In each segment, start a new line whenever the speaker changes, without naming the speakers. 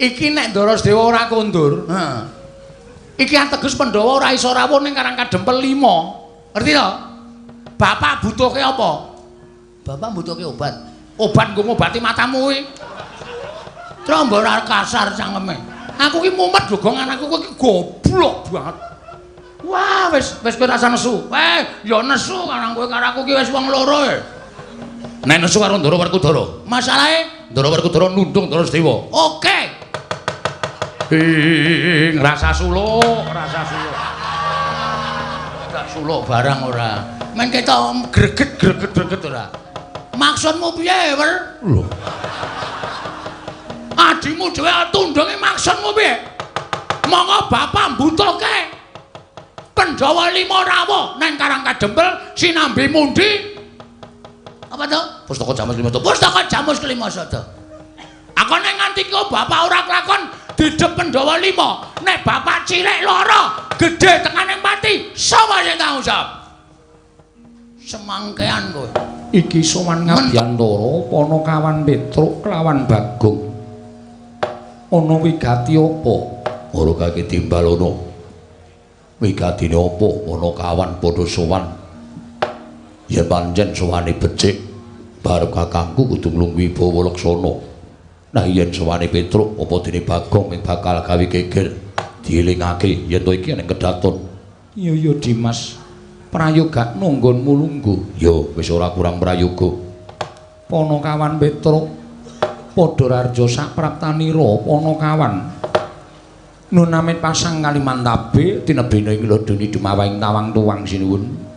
Iki nek Ndara Sedewa ora kondur,
Heeh.
Iki ateges Pandhawa ora iso rawuh ning Karang Kadempel 5. Ngerti to? Bapak butuhke apa?
Bapak butuhke obat.
Obat nggo ngobati matamu kuwi.
Trombo ora kasar cangkeme.
Aku ki mumet lho, Gong, anakku kowe ki goblok banget. Wah, wis wis kowe rasa nesu. Eh, ya nesu karang kowe karo aku ki wis wong loro e. Nek nesu karo Ndara Werkudara. Masalahe Ndara Werkudara nundung Ndara Sedewa. Oke. Ing rasa suluk, rasa suluk.
Gak suluk barang ora. Men ketok greget greget greget ora.
Maksudmu piye, Wer?
Lho.
Adimu dhewe tundunge maksudmu piye? Monggo bapak mbutuhke Pandhawa 5 rawuh nang Karang Kadempel sinambi mundi.
Apa to?
Pustaka Jamus Kelima Sada.
Pustaka Jamus Kelima Sada.
Akone nganti ki bapak ora kelakon didep Pandhawa 5. Nek bapak cilik lara, gedhe tekane pati, sapa sing tanggung jawab?
Semangkean kowe.
Iki sowan ngabyantara Panakawan Petruk kelawan Bagong. Ana wigati apa? Ora kake timbal ana. Wigatine apa? Panakawan padha sowan. Yen pancen sowane becik, barep kakangku kudu nglungguhi wibawa laksana. Nah yen sowane Petruk apa dene Bagong ming bakal gawe geger. Dielingake yen to iki ning kedaton. Iya ya Dimas. Prayogakno nggonmu lungguh. Ya wis ora kurang prayoga. Panakawan Petruk padha rarja sapraptanira Panakawan. Nun amit pasang Kalimantabe tinebene ing lodoni dumawahing tawang tuwang sinuwun.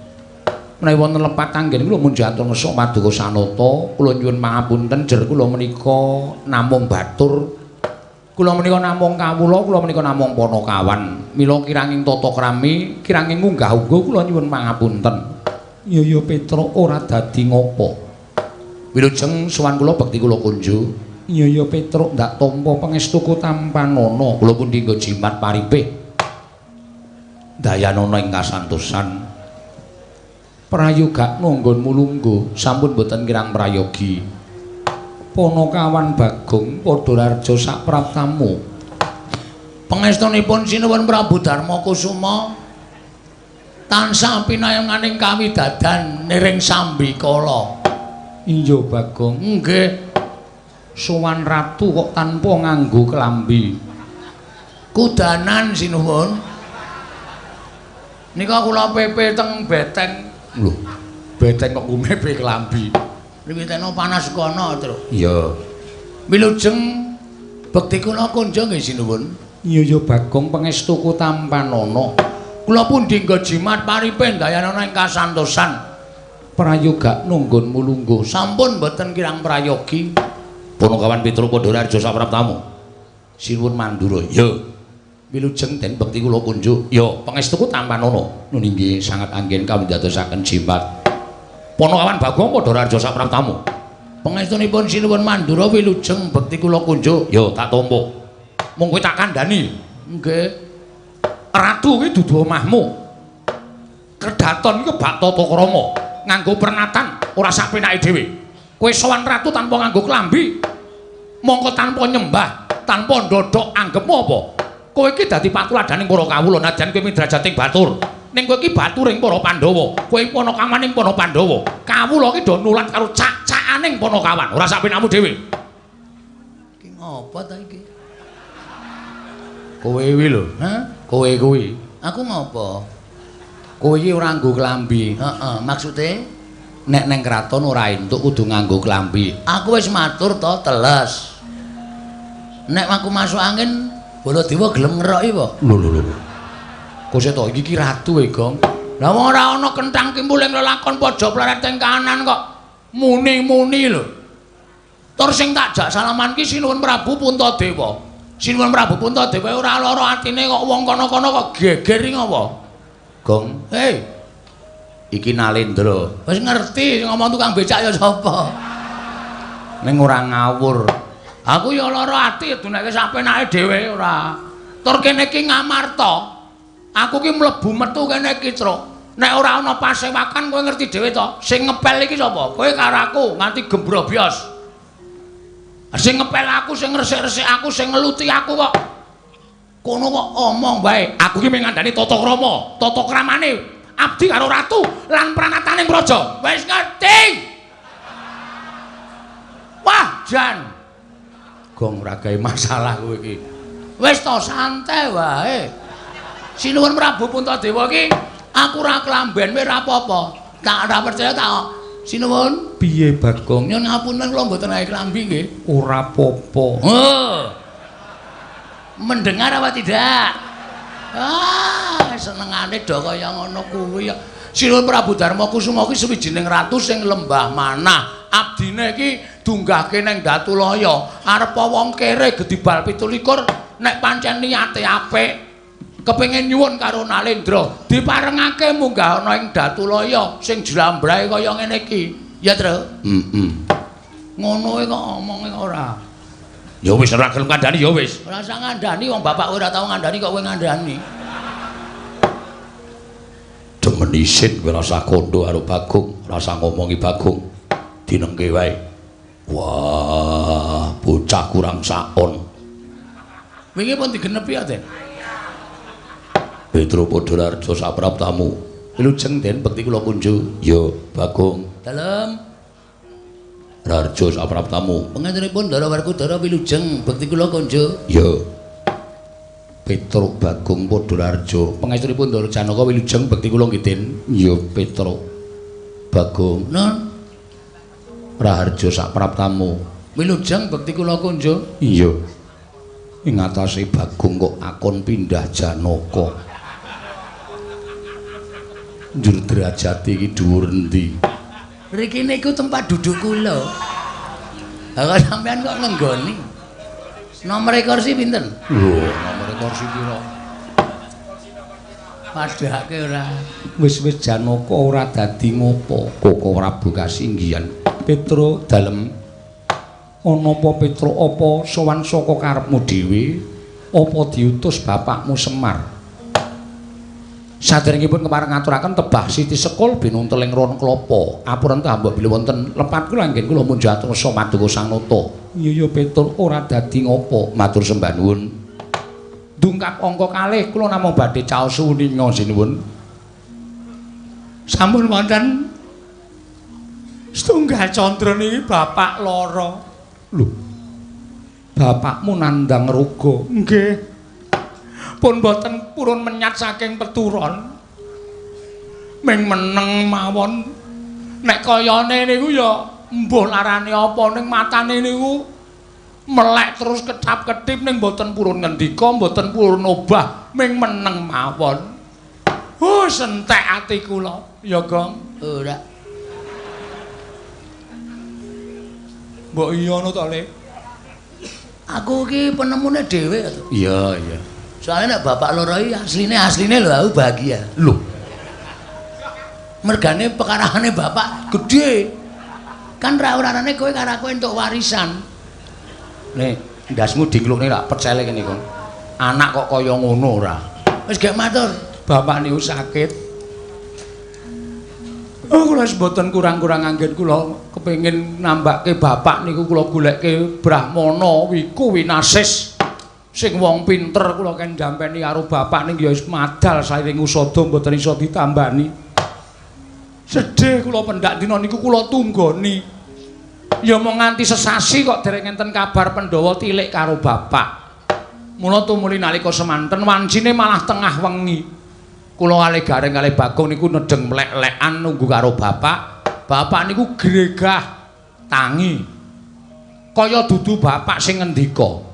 Menawi wonten lepat anggen kula munjatur ngesuk paduka sanata, kula nyuwun pangapunten jer kula menika namung batur. Kula menika namung kawula, kula menika namung Panakawan. Mila kiranging tata krami, kiranging munggah-ungguh kula nyuwun pangapunten. Iya ya Petruk ora dadi ngopo. Wilujeng sowan kula bekti kula kunjuk. Iya ya Petruk ndak tampa pangestuku tampanana. Kula pundi nggo jimat paripih. Dayanana ing kasantosan. Prayogakno nggonmu lungguh, sampun boten kirang prayogi. Panakawan Bagong padha rarja sapraptamu.
Pangestunipun sinuwun Prabu Darma Kusuma tansah pinayunganing kawidadan niring sambikala.
Iya Bagong,
nggih.
Sowan ratu kok tanpa nganggo kelambi.
Kudanan sinuwun. Nika kula pepe teng beteng.
Lho, beteng kok kumepe kelambi.
Wiwitane panas kono, Truk.
Iya.
Wilujeng bekti kula kunjung nggih sinuwun.
Iya ya Bagong pangestuku tampanana.
Kula pundi nggo jimat paripe dayanana ing kasantosan.
Prayogakno nggonmu lungguh.
Sampun boten kirang prayogi.
Panakawan Petruk padha rarja sapraptamu. Sinuwun Mandura. Ya. Wilujeng den bekti kula kunjuk. Ya, pangestuku tampanana. Nun inggih sangat anggen kawindadosaken jimat. Panakawan Bagong padha rarja sapraptamu.
Pangestunipun sinuwun Mandura wilujeng bekti kula kunjuk.
Ya, tak tampa. Mung kowe tak kandhani.
Nggih.
Ratu kuwi dudu omahmu. Kedaton iki bak tata krama, nganggo pernatan ora sak penake dhewe. Kowe sowan ratu tanpa nganggo klambi. Mongko tanpa nyembah, tanpa ndodhok anggepmu apa? Kowe iki dadi patuladaning para kawula najan kowe midrajating batur. Ning kowe iki baturing para Pandhawa, kowe panakawaning para Pandhawa. Kawula iki do nulat karo cak-cakaning panakawan, ora sak penakmu dhewe.
Iki ngopo ta iki?
Kowe kuwi lho,
Hah?
Kowe kuwi.
Aku ngopo?
Kowe iki ora nganggo klambi.
Heeh, maksude
nek neng kraton ora entuk kudu nganggo klambi.
Aku wis matur to, teles. Nek aku masuk angin, Baladewa gelem ngeroki apa?
Lho lho lho. Kose to iki ki ratu e, Gong.
Lah wong ora ana kenthang kimpul ing lelakon pojok pleret ing kanan kok muni-muni lho. Tur sing tak jak salaman ki Sinuwun Prabu Puntadewa. Sinuwun Prabu Puntadewa ora lara atine kok wong kono-kono kok geger iki ngopo?
Gong,
hei.
Iki Nalendra.
Wis ngerti sing ngomong tukang becak ya sapa.
Ning ora ngawur.
Aku ya lara ati duneke sak penake dhewe ora. Tur kene iki Ngamarta. Aku ki mlebu metu kene iki, Truk. Nek ora ana pasewakan kowe ngerti dhewe to. Sing ngepel iki sapa? Kowe karo aku nganti gembrobyos. Sing ngepel aku, sing ngresik-resik aku, sing ngeluti aku kok. Kono kok omong wae. Aku ki mung ngandani tata krama, tata kramane abdi karo ratu lan pranataning praja. Wis ngerti. Wah, jan. Gong ora gawe masalah kowe iki. Wis to santai wae. Sinuwun Prabu Puntadewa iki aku ora klamben wae ora apa-apa. Tak ora percaya tak. Sinuwun,
piye Bagong?
Nyuwun ngapunten kula mboten gawe klambi nggih.
Ora apa-apa.
Oh. Mendengar apa tidak? Ah, senengane do kaya ngono kuwi ya. Sinuwun Prabu Darma Kusuma ki suwijining ratu sing lembah manah. Abdine iki dunggahke nang Datulaya. Arep wong kere gedibal 27 nek pancen niate apik kepengin nyuwun karo Nalendra diparengake munggah ana ing Datulaya sing jlambrahe kaya ngene iki. Ya, Tru?
Heeh.
Ngono e kok omonge ora.
Ya wis ora gelem kandhani ya wis.
Ora usah ngandhani wong bapak ora tau ngandhani kok kowe ngandhani.
Demen isin kowe ora usah kondo karo Bagong, ora usah ngomongi Bagong. Dinengke wae. Wah, bocah kurang saon.
Wingi pun digenepi ya, Den.
Petro Podolarjo sapraptamu. Wilujeng Den bekti kula kunju. Ya, Bagong.
Dalem.
Rarjo sapraptamu.
Pangantenipun Ndara Werkudara wilujeng bekti kula kunju.
Ya. Petro Bagong Podolarjo. Pangestunipun Ndara Janaka wilujeng bekti kula nggih Den. Ya, Petro Bagong.
Nun.
Raharjo sapraptamu.
Wilujeng bekti kula kunju.
Iya. Ing atase Bagong kok akon pindah Janaka. Njur derajate iki dhuwur endi?
Riki niku tempat duduk kula. Lah kok sampean kok ngenggoni? Nomor kursi pinten?
Lho, nomor kursi pira?
Padhake ora.
Wis-wis Janaka ora dadi ngopo. Koko Prabu kasinggihan. Petro dalem ana apa Petro apa sowan saka karepmu dhewe apa diutus bapakmu Semar? Saderengipun kepareng ngaturaken tebah siti sekul binunteling ron klapa. Apurenta mbok bilih wonten lepat kula anggen kula munjat rasa maduka Sang Nata. Iya ya Petro ora dadi ngopo. Matur sembah nuwun. Dungkap angka kalih kula namung badhe caos uninga sinuwun.
Sampun wonten setunggal candra niki bapak lara.
Lho. Bapakmu nandhang roga.
Nggih. Pun boten purun menyat saking peturon. Ming meneng mawon. Nek kayane niku ya mbuh larane apa ning matane niku melek terus ketap-ketip ning boten purun ngendika, boten purun obah, ming meneng mawon. Oh, sentek ati kula. Ya, Gong. Ora.
Mbok iya ngono to, Le?
Aku iki penemune dhewe to.
Iya, iya.
Soalnya nek bapak loro iki asline lho aku bahagia.
Lho.
Mergane pekarahane bapak gedhe. Kan ra orane kowe karo aku entuk warisan.
Nek ndasmu diklukne lak pecele kene, Kong. Anak kok kaya ngono ora?
Wis gek matur.
Bapak niku sakit. Oh, kula wis mboten kurang-kurang anggen kula kepengin nambake bapak niku kula goleke Brahmana Wiku Winasis. Sing wong pinter kula ken jampeni karo bapak ning ya wis madal sairing usada mboten iso ditambani. Sedih kula pendak dina niku kula tunggoni. Ya mung nganti sesasi kok dereng enten kabar Pandhawa tilik karo bapak. Mula tumuli nalika semanten wancine malah tengah wengi. Kula kalih Gareng kalih Bagong niku nedheng mlek-lekan nunggu karo bapak. Bapak niku gregah tangi. Kaya dudu bapak sing ngendika.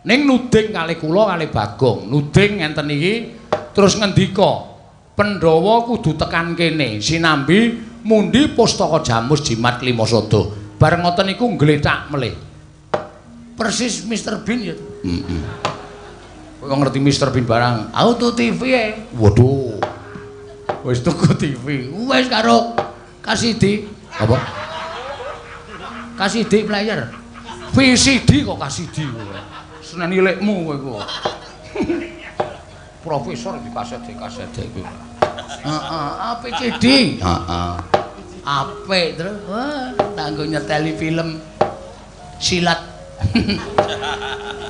Ning nuding kalih kula kalih Bagong, nuding ngenten iki terus ngendika, Pandhawa kudu tekan kene sinambi mundi pustaka Jamus Jimat Klimasada. Bareng ngoten niku nglethak melih.
Persis Mr Bean ya.
Heeh. Kowe ngerti Mr Bean barang?
Aku tuh TV e.
Waduh. Wis tuku TV.
Wis karo KCD.
Apa?
KCD player.
VCD kok KCD. Seneni lekmu kowe iku. Profesor di kaset iku.
Heeh, APCD.
Heeh.
Apik terus. Wah, tak nggo nyeteli film silat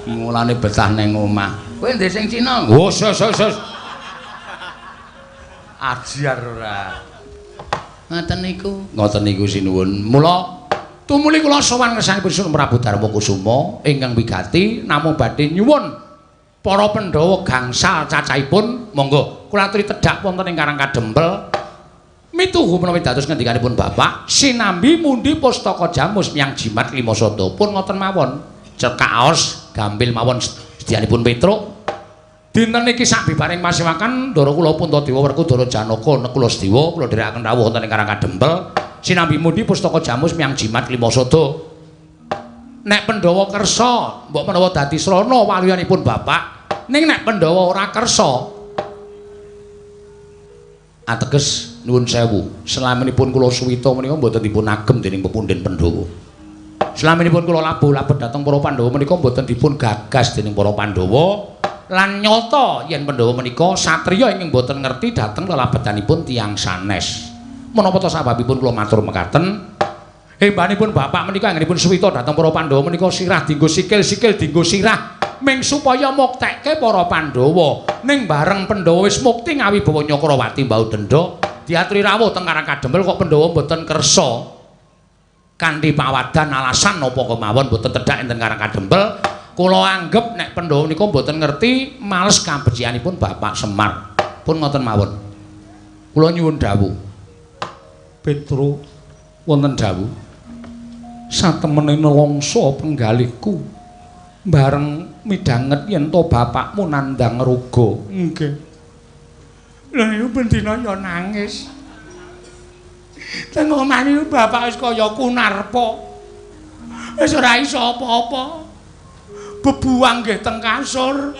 Mulane betah ning omah. Kowe ndek sing Cina?
Oh, sus sus.
Ajar ora. Ngoten niku.
Ngoten niku sinuwun. Mula tumuli kula sowan ngersanipun Sinuwun Prabu Darma Kusuma ingkang wigati namung badhe nyuwun para Pandhawa gangsal cacahipun monggo kula aturi tedhak wonten ing Karang Kadempel mituhu menawi dados ngendikanipun Bapak sinambi mundi pustaka jamus miyang jimat lima sada pun ngoten mawon cekaos gampil mawon sedyanipun Petruk dinten iki sabibaring pasewakan ndara kula Puntadewa Werkudara Janaka Nekula Sedewa kula dherekaken rawuh wonten ing Karang Kadempel sinambi mundi pustaka jamus miyang jimat lima sada. Nek Pandhawa kersa mbok menawa dadi srana waluyanipun Bapak, ning nek Pandhawa ora kersa ateges nuwun sewu selaminipun kula suwita menika mboten dipun agem dening pepundhen Pandhawa. Selaminipun kula labuh-labuh dhateng para Pandhawa menika mboten dipun gagas dening para Pandhawa lan nyata yen Pandhawa menika satriya ingkang mboten ngerti dhateng lelabetanipun tiyang sanes. Menapa ta sababipun kula matur mekaten? Hembanipun Bapak menika anggenipun suwita dhateng para Pandhawa menika sirah dienggo sikil, sikil dienggo sirah ming supaya muktekke para Pandhawa. Ning bareng Pandhawa wis mukti ngawibawa Nyakrawati mbau denda diaturi rawuh teng Karang Kadempel kok Pandhawa mboten kersa kanthi pawadan alasan napa kemawon mboten tedhak enten Karang Kadempel. Kula anggep nek Pandhawa menika mboten ngerti males kabecikanipun Bapak Semar. Pun ngoten mawon. Kula nyuwun dawuh. Petro wonten dawuh. Satemene nelongso penggalihku bareng midhanget yen to bapakmu nandhang roga.
Nggih. Lha niku bendina ya nangis. Teng omah niku bapak wis kaya kunarpa. Wis ora iso apa-apa. Bebuang nggih teng kasur.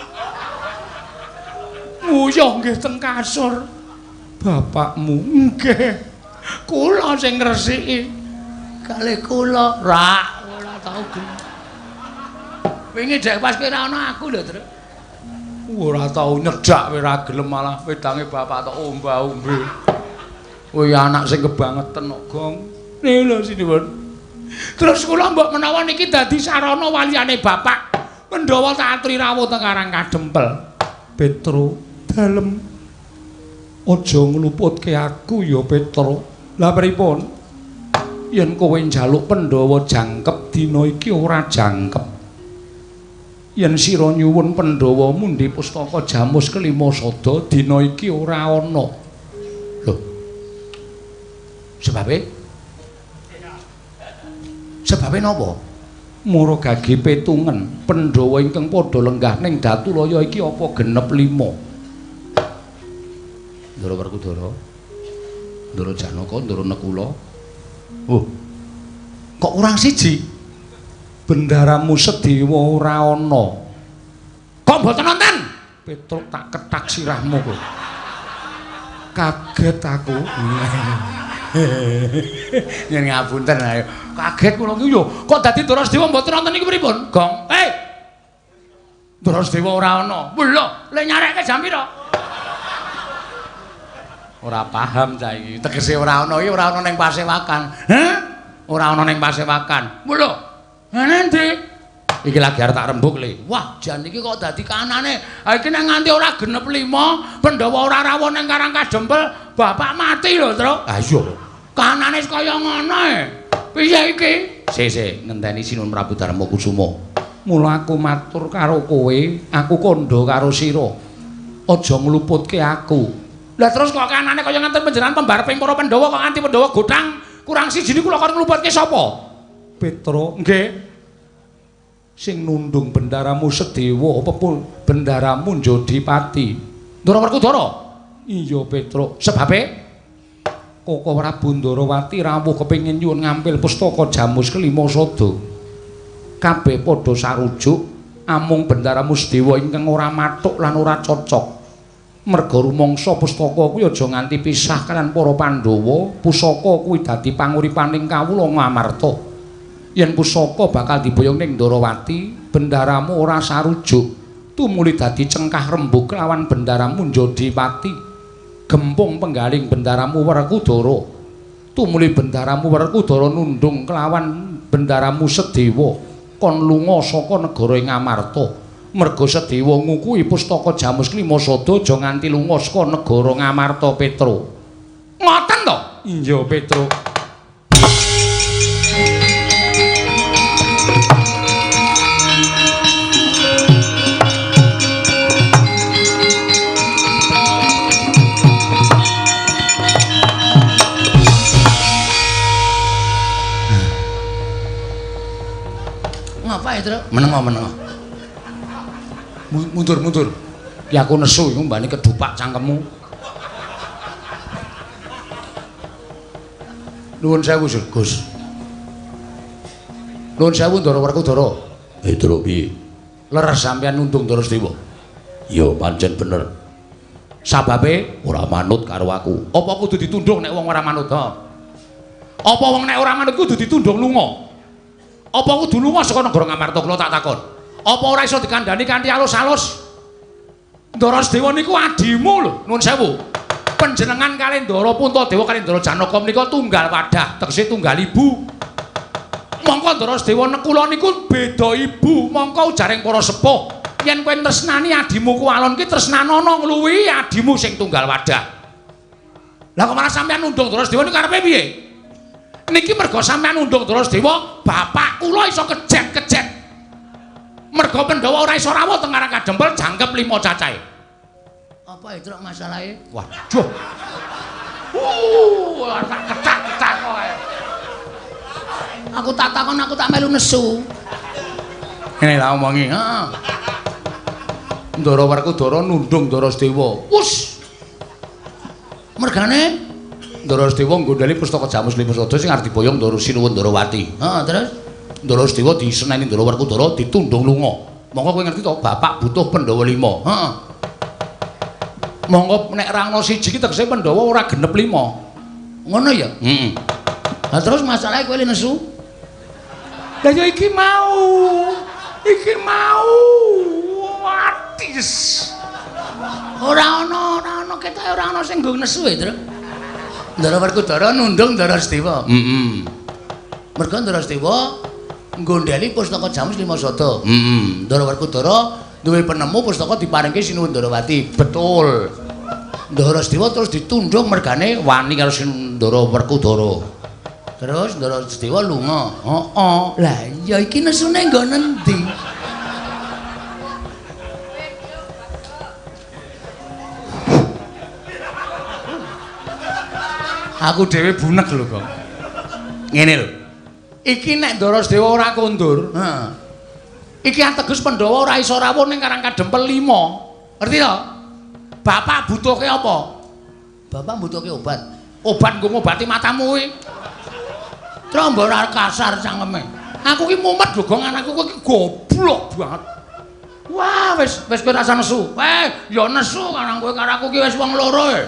Nguyuh nggih teng kasur.
Bapakmu
nggih. Kula sing ngresiki. Kalih kula rak ora tau gelem. Wingi dek pas kowe ora ana aku lho, Tru.
Ora tau nyedak kowe ora gelem malah wedange bapak tok omba-ombe. Kowe anak sing kebangeten kok, Gong.
Niku lho sinuwun. Terus kula mbok menawa niki dadi sarana waliyane bapak. Pandhawa tak aturi rawuh teng Karang Kadempel.
Petro, dalem aja ngluputke aku ya, Petro. Lah pripun? Yen kowe njaluk Pandhawa jangkep dina iki ora jangkep. Yen sira nyuwun Pandhawa mundi pustaka jamus kelima sada dina iki ora ana. Lho.
Sebabe? Sebabe napa?
Mara gage petungen Pandhawa ingkang padha lenggah ning Datulaya iki apa genep 5. Ndara Werkudara, Ndara Janaka, Ndara Nekula. Oh.
Kok kurang siji?
Bendaramu Sedewa ora ana.
Kok mboten nonton?
Petruk tak kethak sirahmu kok. Kaget aku.
Yen ngapunten ayo. Kaget kula iki yo. Kok dadi Ndara Sedewa mboten nonton iki pripun? Gong. Hei. Ndara Sedewa ora ana. Lho, le nyarekke jam pira? Ora paham cah iki. Tegese ora ana iki ora ana ning pasewakan. Heh? Ora ana ning pasewakan. Lho. Endi? Iki lagi arep tak rembug le. Wah, jan iki kok dadi kanane. Ha iki nek nganti ora genep 5, Pandhawa ora rawuh ning Karang Kadempel, bapak mati lho, Truk.
Ha iya.
Kanane wis kaya ngono e. Piye iki?
Sik, ngenteni Sinuwun Prabu Darma Kusuma. Mula aku matur karo kowe, aku kandha karo sira. Aja ngluputke aku.
Lah terus kok kanane kaya nganten panjenengan pembareping para Pandhawa kok nganti Pandhawa gothang kurang siji niku lho kon ngluputke sapa?
Petro, nggih. Sing nundung bendaramu Sedewa apa pun bendaramu Njodipati.
Ndara Werkudara?
Iya, Petro.
Sebabe?
Koko Prabu Ndarawati rawuh kepengin nyuwun ngampil pustaka jamus kelima sada. Kabeh padha sarujuk amung bendaramu Sedewa ingkang ora mathuk lan ora cocok. Merga rumangsa pustaka kuwi aja nganti pisah kalian para Pandhawa, pusaka kuwi dadi panguripaning kawula Ngamarta. Yen pusaka bakal diboyong ning Ndarawati, bendaramu ora sarujuk, tumuli dadi cengkah rembug kelawan bendaramu Njodipati. Gempung penggaling bendaramu Werkudara, tumuli bendaramu Werkudara nundung kelawan bendaramu Sedewa. kon lunga saka negara Ngamarta. Merga Sedewa ngukuhi pustaka Jamus Klima Sada aja nganti lunga saka negara Ngamarta, Petro. Ngoten to? Iya, Petro.
Ngapa ya, Tru?
Menengo, menengo. Mundur, mundur. Ki aku nesu iku mbane kedupak cangkemmu. Nuwun sewu, Gus. Nuwun sewu Ndara Werkudara.
Tru piye?
Leres sampeyan nundung Ndara Sedewa.
Ya pancen bener.
Sababe
ora manut karo aku.
Apa kudu ditundung nek wong ora manut, ha? Apa wong nek ora manut kudu ditundung lunga? Apa kudu lunga saka negara Ngamarta kula tak takon? Apa ora iso dikandhani kanthi alus-alus? Ndara Sedewa niku adimu lho, nuwun sewu. Panjenengan kalih Ndara Puntadewa kalih Ndara Janaka menika tunggal wadah, tegese tunggal ibu. Mongko Ndara Sedewa nekula niku beda ibu, mongko ujaring para sepuh. Yen kowe tresnani adimu kuwalon ki tresnanono ngluwihi adimu sing tunggal wadah. Lah kok malah sampeyan nundung Ndara Sedewa niku karepe piye? Niki merga sampeyan nundung Ndara Sedewa, bapak kula iso kejet-kejet. Merga Pandhawa ora iso rawuh teng Karang Kadempel jangkep 5 cacahe.
Apa itu masalahe?
Waduh. Tak kecak-kecak kowe.
Aku tak takon, aku tak melu nesu.
Ngene tak omongi, heeh. Ndara Werkudara nundung Ndara Sedewa. Wus.
Mergane
Ndara Sedewa nggondheli pustaka Jamus Lima Sada sing arep diboyong Ndara Sinuwun Ndarawati.
Heeh, terus
Ndara Sedewa diseneni Ndara Werkudara ditundung lunga. Monggo kowe ngerti to, bapak butuh Pandhawa 5.
Heeh.
Monggo nek ra ana siji ki tegese Pandhawa ora genep 5.
Ngono ya?
Heeh.
Lah terus masalahe kowe nesu?
Lah ya iki mau. Iki mau. Watis.
Ora ana, ora ana ketoke ora ana sing nggo nesu e, Tru. Ndara Werkudara nundung Ndara Sedewa.
Heeh.
Merga Ndara Sedewa nggondheli pustaka Jamus Lima Sada.
Heeh.
Ndara Werkudara duwe penemu pustaka diparingke Sinuwun Ndarawati.
Betul.
Ndara Sedewa terus ditundung mergane
wani karo Ndara Werkudara.
Terus Ndara Sedewa lunga.
Heeh.
Lah iya iki nesune nggo nendi?
Aku dhewe bunek lho kok. Ngene lho. Iki nek Ndara Sedewa ora kondur,
heeh.
Iki ateges Pandhawa ora iso rawuh ning Karang Kadempel 5. Ngerti to? Bapak butuhke apa?
Bapak butuhke obat.
Obat nggo ngobati matamu kuwi.
Trombo ora kasar cangkeme.
Aku ki mumet lho, Gong, anakku kowe ki goblok banget. Wah, wis wis kowe rasa nesu. Ya nesu karang kowe karo aku ki wis wong loro e.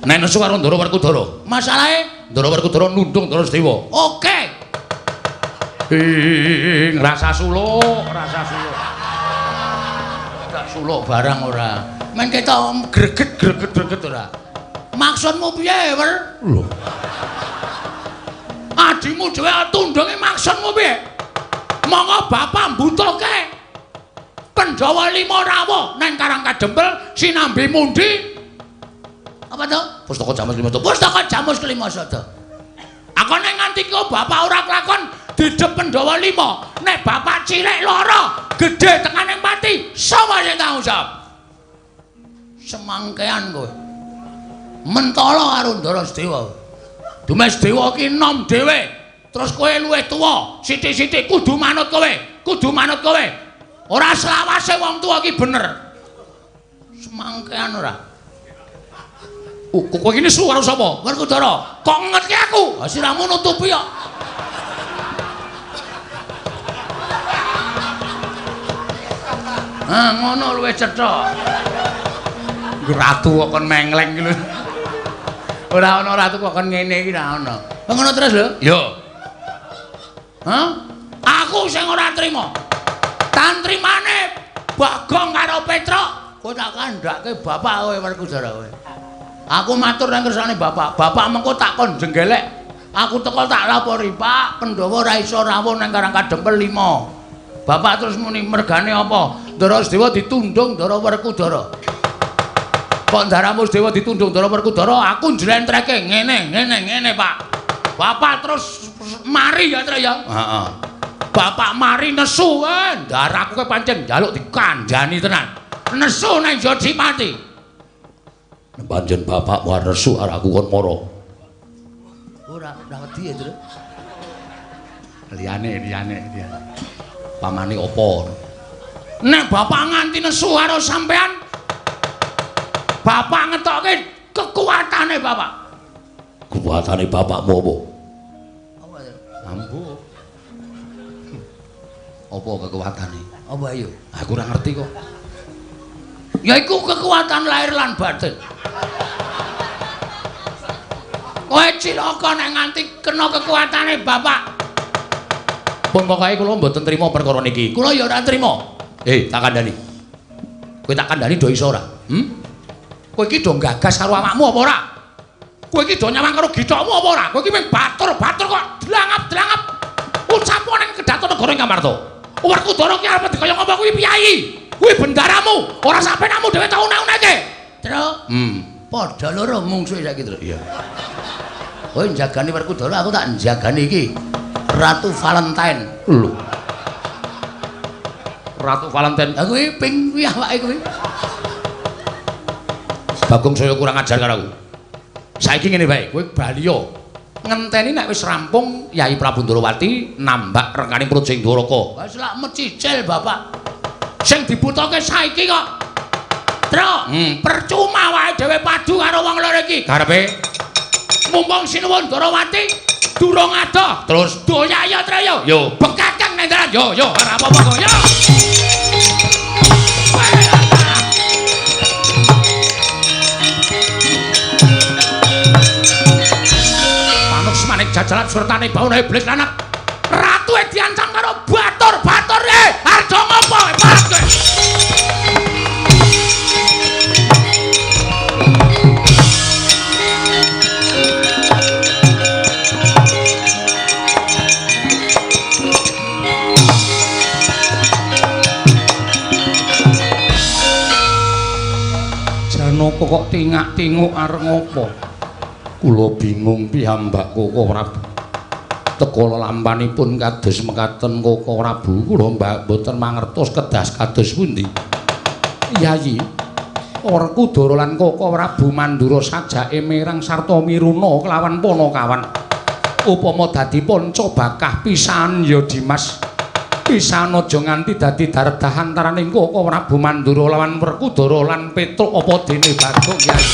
Nek nesu karo Ndara Werkudara.
Masalahe
Ndara Werkudara nundung Ndara Sedewa.
Oke.
Ngrasa suluk, rasa suluk.
Tak suluk barang ora. Men ketok greget
greget greget ora.
Maksudmu piye, Wer?
Lho.
Adimu dhewe tundunge maksudmu piye? Monggo bapak mbutuhke Pandhawa 5 rawuh nang Karang Kadempel sinambi mundi. Apa to?
Pustaka Jamus Kelima Sada.
Pustaka Jamus Kelima Sada. Aku nek nganti kok bapak ora kelakon didep Pandhawa 5, nek bapak cilik lara, gedhe tekane pati, sapa sing tanggung jawab? Semangkean kowe. Mentala karo Ndara Sedewa. Dumes Dewa ki enom dhewe. Terus kowe luwih tuwa, sithik-sithik kudu manut kowe, kudu manut kowe. Ora selawase wong tuwa ki bener. Semangkean ora.
Kowe iki nesu karo sapa?
Werkudara.
Kok ngetke aku?
Ha siramu nutupi kok. Ah ngono luwih cetha.
Ratu kok kon mengleng iki lho. Ora ana ratu kok kon ngene iki ora ana.
Ngono terus lho?
Yo.
Hah? Aku sing ora trima. Tantrimane Bagong karo Petruk, kowe tak kandhake bapak kowe Werkudara kowe. Aku matur nang kersane bapak. Bapak mengko tak kon jenggelek. Aku teko tak lapori, Pak, Pandhawa ora iso rawuh nang Karang Kadempel 5. Bapak terus muni mergane apa? Ndara Sedewa ditundung Ndara Werkudara. Kok Ndaramu Sedewa ditundung Ndara Werkudara, aku njlentreke ngene, ngene, ngene, Pak. Bapak terus mari ya, Tru ya.
Heeh.
Bapak mari nesu, ndaraku kowe pancen njaluk dikandhani tenan. Nesu nang Jodipati.
Pancen bapakmu nesu arek aku kon mara.
Ora, ora wedi ya, Tru.
Liyane, liyane, liyane. Pamane apa?
Nek bapak nganti nesu karo sampean, bapak ngetokke kekuatane bapak.
Kekuatane bapakmu apa?
Apa ya?
Ambu. Apa kekuatane?
Apa ayo?
Aku ora ngerti kok.
Ya iku kekuatan lahir lan batin. Kowe cilaka nek nganti kena kekuatane bapak.
Pun pokoke kula mboten trima perkara niki.
Kula ya ora trima.
Tak kandhani. Kowe tak kandhani do iso ora?
Hmm? Kowe iki do gagas karo awakmu apa ora? Kowe iki do nyawang karo githokmu apa ora? Kowe iki mung batur-batur kok dlangap-dlangap. Ucapo ning kedaton negara ing Ngamarta. Werkudara ki arep dikaya ngapa kuwi piyayi? Kuwi bendaramu, ora sampenamu dhewe tau una-unake. Tru. Padha loro mungsuhe saiki, Tru.
Iya.
Kowe njagani Werkudara, aku tak njagani iki. Ratu Valentine.
Lho. Ratu Valentine.
Lah kuwi ping kuwi awake kuwi.
Bagong saya kurang ajar karo aku. Saiki ngene wae, kowe bali yo. Ngenteni nek wis rampung Yai Prabu Ndorowati nambak rengkaning Praja ing Dwaraka.
Wis lak mecicil bapak. Sing dibutuhke saiki kok. Tru, percuma wae dhewe padu karo wong loro iki.
Karepe
mumpung Sinuwun Ndorowati durung adoh.
Terus
doyaya Treyo.
Yo,
bekakang nang dalan. Yo, yo, ora apa-apa kok. Yo. Manik jajalan surtane bauna iblis lanak. Ratu e diancam karo batur-batur e. Arjo ngopo? Pas kowe.
Janaka kok tingak-tinguk arep ngopo? Kula bingung piyambak Koko Prabu. Teka lelampanipun kados mekaten Koko Prabu, kula mboten mangertos kedas kados pundi. Yayi, Werkudara lan Koko Prabu Mandura sajake mireng sarta miruna kelawan Panakawan. Upama dadi panca bakah pisan ya Dimas. Pisan aja nganti dadi dardah antaraning Koko Prabu Mandura lawan Werkudara lan Petruk apa dene Bagong Yayi.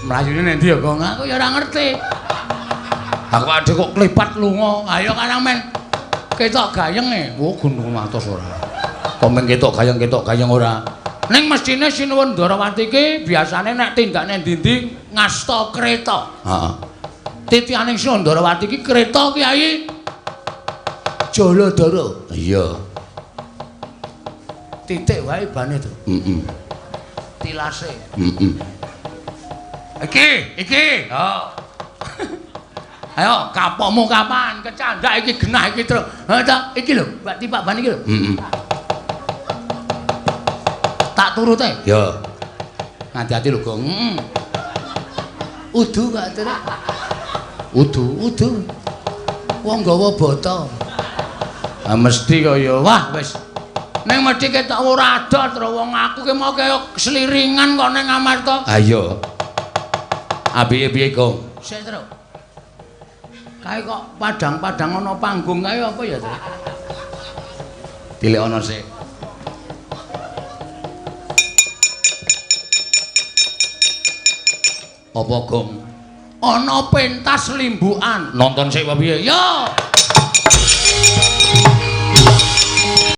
Mlayune nek ndi ya, Gong? Aku ya ora ngerti. Aku adhe kok klepat lunga. Ayo karang men ketok gayeng e.
Oh, gunung atos ora. Kok men ketok gayeng ora.
Ning mestine Sinuwun Ndorowati iki biasane nek tindak nang ndi-ndi ngasta kreta.
Heeh.
Titianing Sinuwun Ndorowati iki kreta Kyai Jaladara.
Iya.
Titik wae bane to.
Heeh.
Tilase.
Heeh.
Iki, iki. Oh. Ayo kapokmu kapan? Kecandak iki genah iki, Tru. Ha ta, iki lho, Mbak tipak ban iki lho.
Heeh.
Tak turute.
Ya. Hati-hati lho, Gong.
Heeh. Udu kok, Tru.
Udu,
udu. Wong nggawa bata. Ah mesti kaya wah wis. Ning mesti ketok ora ada, Tru. Wong aku ki mau kaya seliringan kok ning Amarta.
Ha iya. Apiye piye, Gong?
Sik, Tru. Kae kok padang-padang ana panggung kae apa ya, Tru?
Tilik ana sik.
Apa, Gong? Ana pentas limbukan. Nonton sik apa piye? Ya.